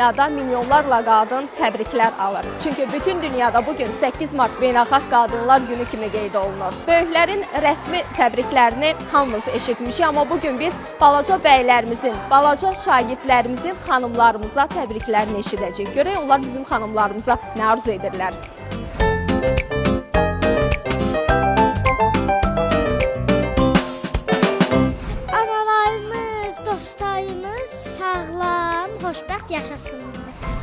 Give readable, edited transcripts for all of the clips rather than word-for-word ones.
dünyada milyonlarla qadın təbriklər alır. Çünki bütün dünyada bu gün 8 mart Beynəlxalq Qadınlar Günü kimi qeyd olunur. Böyüklərin rəsmi təbriklərini hamımız eşitmişik, amma bu gün biz balaca bəylərimizin, balaca şagirdlərimizin xanımlarımıza təbriklərini eşidəcəyik. Görək onlar bizim xanımlarımıza nə arzu edirlər. Analarımız, dostlarımız sağlam, xoşbəxt yaşasınlar.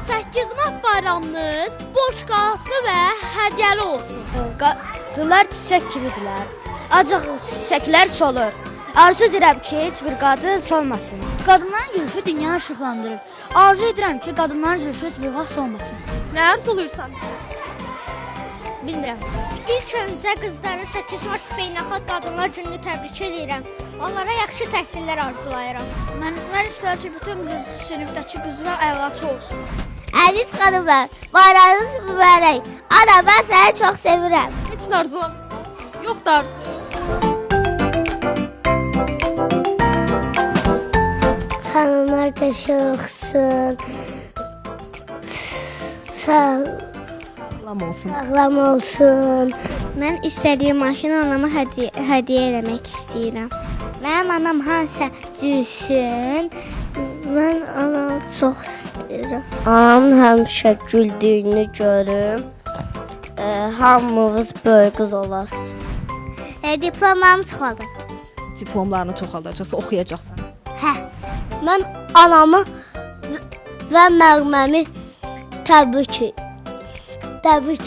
8 mart bayramınız boş qanatlı və hədiyyəli olsun. Qadınlar çiçək kimidirlər. Ancaq çiçəklər solur. Arzu edirəm ki, heç bir qadın solmasın. Qadınların gülüşü dünyanı işıqlandırır. Arzu edirəm ki, qadınların gülüşü heç bir vaxt solmasın. Nə arzulayırsan bizə? Bilmirəm. İlk öncə qızların 8 mart Beynəlxalq Qadınlar Gününü təbrik edirəm. Onlara yaxşı təhsillər arzulayıram. Mən istəyirəm ki, bütün qız sinifdəki qızlar əlaçı olsun. Əziz xanımlar, bayramınız mübarək. Ana, mən səni çox sevirəm. Heç nə arzulamırsan? Yox da arzu. Xanımlar qəşəng olsun. Sağ, Sağlam olsun. sağlam olsun. Mən istədiyim maşını anama hədiyyə, hədiyyə eləmək istəyirəm. Mənim anam hansı gülsün. Mən anamı çox istəyirəm. Anamın həmişə güldüyünü görüm. Hamımız böyük qız olasın. Diplomamı çoxaldım. Diplomlarını çoxaldacaqsan, oxuyacaqsan. Hə. Mən anamı və müəlliməmi təbrik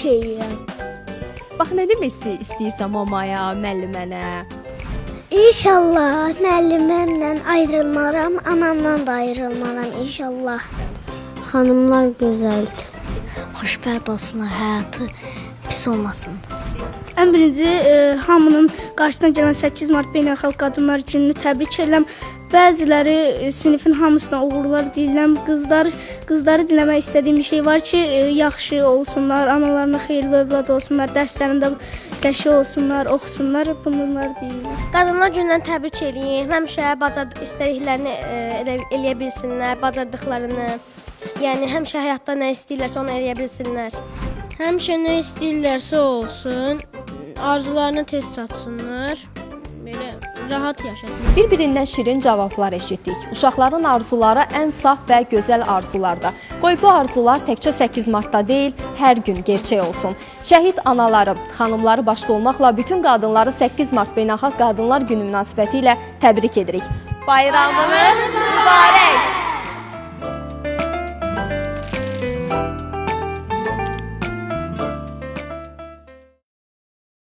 edirəm. Bax nə demək istəyirsən mamaya, müəllimənə? İnşallah müəllimimlə ayrılmaram, anamdan da ayrılmaram inşallah. Xanımlar gözəldir. Xoşbəxt olsunlar, həyatı pis olmasın. Ən birinci hamının qarşısına gələn 8 mart Beynəlxalq Qadınlar Gününü təbrik edirəm. Bəziləri sinifin hamısına uğurlar diləyirəm. Qızları diləmək istədiyim bir şey var ki, yaxşı olsunlar, analarına xeyirli övlad olsunlar, dərslərində qəşəng olsunlar, oxusunlar. Bunları deyirəm. Qadınlar günündən təbrik eləyim. Həmişə istədiklərini eləyə bilsinlər, bacardıqlarını. Yəni həmişə həyatda nə istəyirlərsə onu eləyə bilsinlər. Həmişə nə istəyirlərsə olsun, arzularına tez çatsınlar. Belə rahat yaşasınlar. Bir-birindən şirin cavablar eşitdik. Uşaqların arzuları ən saf və gözəl arzulardır. Qoy bu arzular təkcə 8 martda deyil, hər gün gerçək olsun. Şəhid anaları, xanımları başda olmaqla bütün qadınları 8 mart Beynəlxalq Qadınlar Günü münasibətilə təbrik edirik. Bayramınız mübarək!